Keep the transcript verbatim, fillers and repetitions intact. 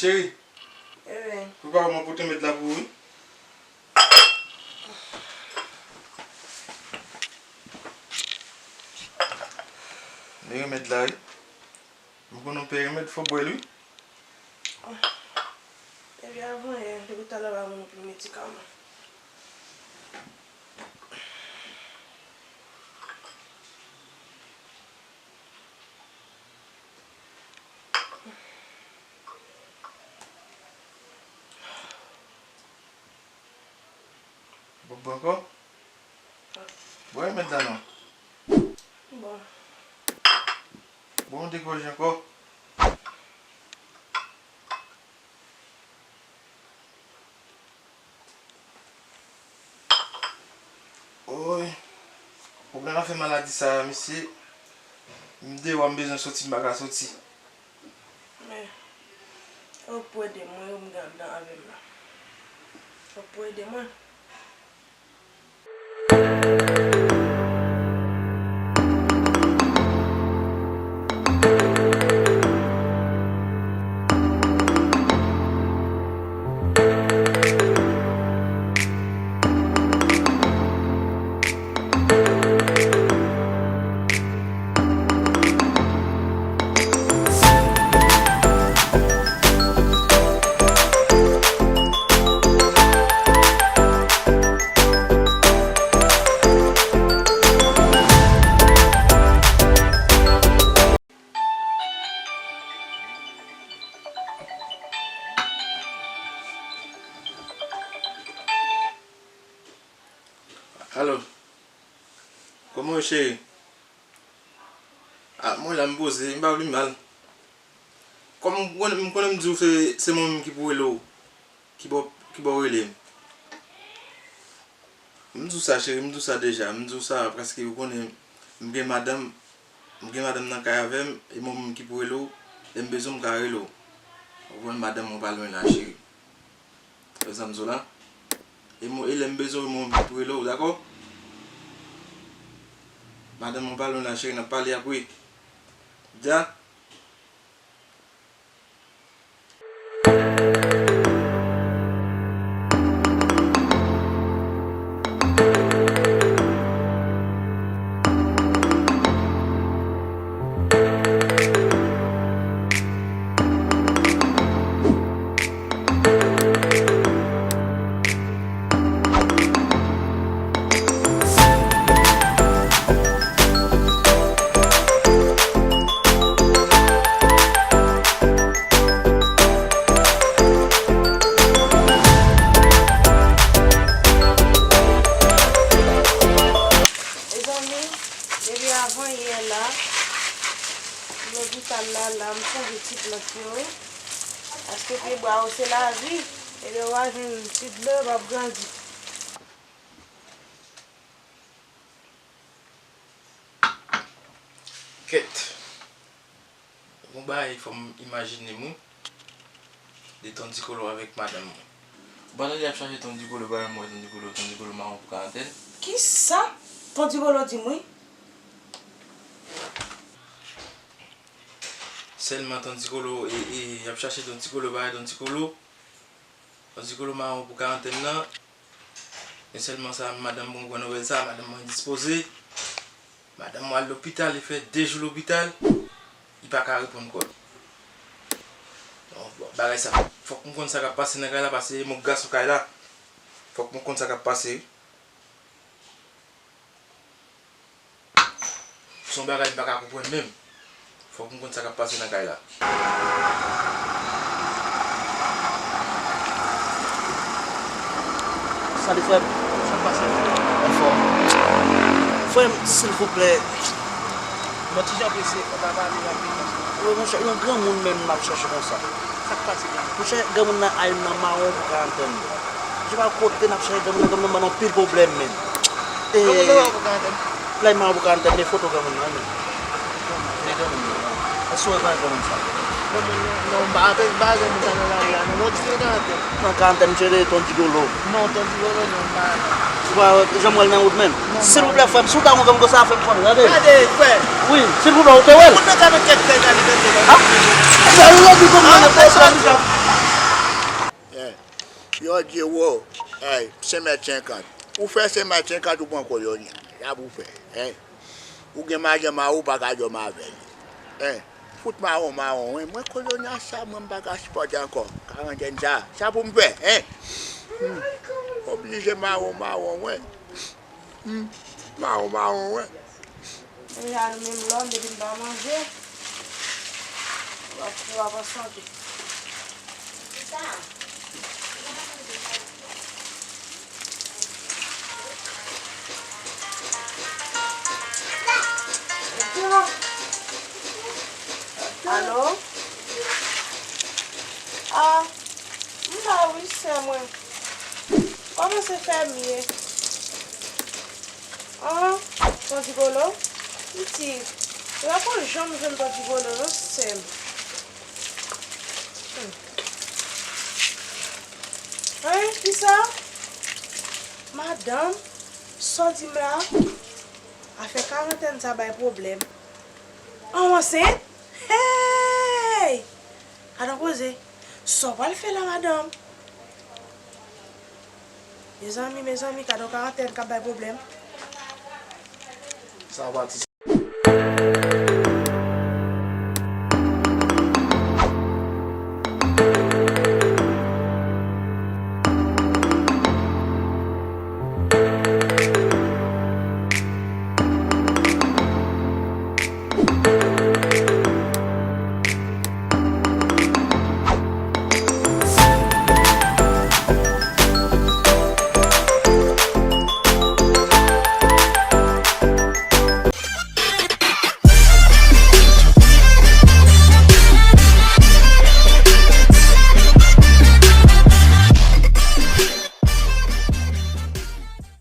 Cheri, wi, prepare, mwen pote remèd la pou ou, wi. Men remèd la, wi. M konnen w pè remèd, fò w bwè l, wi. Depi avan yè, depi talè w pa ban mwen pil medikaman. Bon, bon ankò? Bon, remèd la non. Bon. Bon, degòje ankò. Oy. Pwoblèm afè maladi sa a, mesye. M deyò, m bezwen soti, m pa ka soti. Men, ou pou ede mwen, ou m gen anndan avè m la. Ou pou ede mwen. Alo. Kòman w ye, cheri? A, mwen la, m poze, m pa pi mal. Kòm m konnen, m konnen m di w se, se mwen menm ki pou rele w, ki bò, ki bò w rele m. M di w sa, cheri, m di w sa deja, m di w sa, paske ou konnen m gen madanm, m gen madanm nan kay avè m, e mwen menm ki pou rele w, lè m bezwen w, m ka rele w. Ou konn madanm mwen pa lwen la, cheri. Wè sa m di w la? E mwen, e lè m bezwen w, mwen pou rele w, dakò? Madanm mwen pa lwen la, cheri, n ap pale apre. Dja. Mezanmi, depi avan yè la, lopital la, la, m sonje ti plant yo, wi. Paske pyebwa yo se lavi, e lè w pa jwenn ti dlo, yo p ap grandi. Kèt. Gon bagay fò m imajine m, wi. De Ton Dikolo avèk madanm mwen. Ou pa tande y ap chache Ton Dikolo, bagay mwen, Ton Dikolo, Ton Dikolo mawon pou karantèn. Kisa? Ton Dikolo di m wi. Sèlman Ton Dikolo, e, e, y ap chache Ton Dikolo, bagay Ton Dikolo. Ton Dikolo mawon pou karantèn nan. Men sèlman sa, madanm mwen pran nouvèl sa, madanm mwen endispoze. Madanm mwen al lopital, li fè de jou lopital, li pa ka reponn kò l. Donk, bon, bagay sa, fòk m konn sa k ap pase nan kay la, paske e mwen k gason kay la. Fòk m konn sa k ap pase, wi. Se yon bagay m pa ka konprann menm. Fòk m konn sa k ap pase nan kay la. Salut frè m. Sa k pase? Anfòm. Frè m, silvouplè. Mwen ti jan prese, fò ta pale rapidman. Wi, monchè, yon granmoun menm m ap chèche konsa. Sa k pase la? Monchè, granmoun nan ay nan mawon pou karantèn. Jan pa kote n ap chèche granmoun nan, granmoun nan ban nou anpil pwoblèm, menm. E, granmoun nan mawon pou karantèn? Lè mawon pou karantèn, men foto granmoun nan, men. Men granmoun nan, non. Èske w wè granmoun sa? Granmoun nan, non, m pa, m pa granmoun sa nan lari a, non. Mwen di se karantèn. Nan karantèn, misye rele Ton Dikolo. Non, Ton Dikolo, non, m pa, non. Ou pa wè, jan m wè l nan wout menm. Silvouplè, frè m, si w ta wè yon granmoun konsa, fè m konnen, tande. Gade, frè. Wi, silvouplè, ou te wè l? Moun nan ka nan kèk fè kalite. A? Sa yo di konn mwen nan pòs la deja. Yo di w, ey, senk mèt senkant. Ou fè senk mèt senkant, ou pran kolonya. Sa pou fè, ey. Ou gen madanm a ou, pa ka dòmi avè li. Ey, fout mawon, mawon, ey. Mwen, kolonya sa, mwen, m pa ka sipòte ankò. Karantèn sa, sa pou m fè, ey. Hmm. Oblije mawon, mawon, ey. Hmm. Mawon, mawon, ey. Deja nou menm lòm, depi n pa manje, w ap, w ap an sante. Alo? Ah, m la wi, sè mwen. Kòman se fè m ye? An, Ton Digolo? Pitit, m pa konn janm jwenn Ton Digolo non, sè m. Hmm. Hein, kisa? Madanm, sa w di m la? Afè karantèn sa bay pwoblèm. An, w ansent? Hey! Gad on koze. Sa w pral fè la, madanm? Mezanmi, mezanmi, gad on karantèn k ap bay pwoblèm. Sa pati.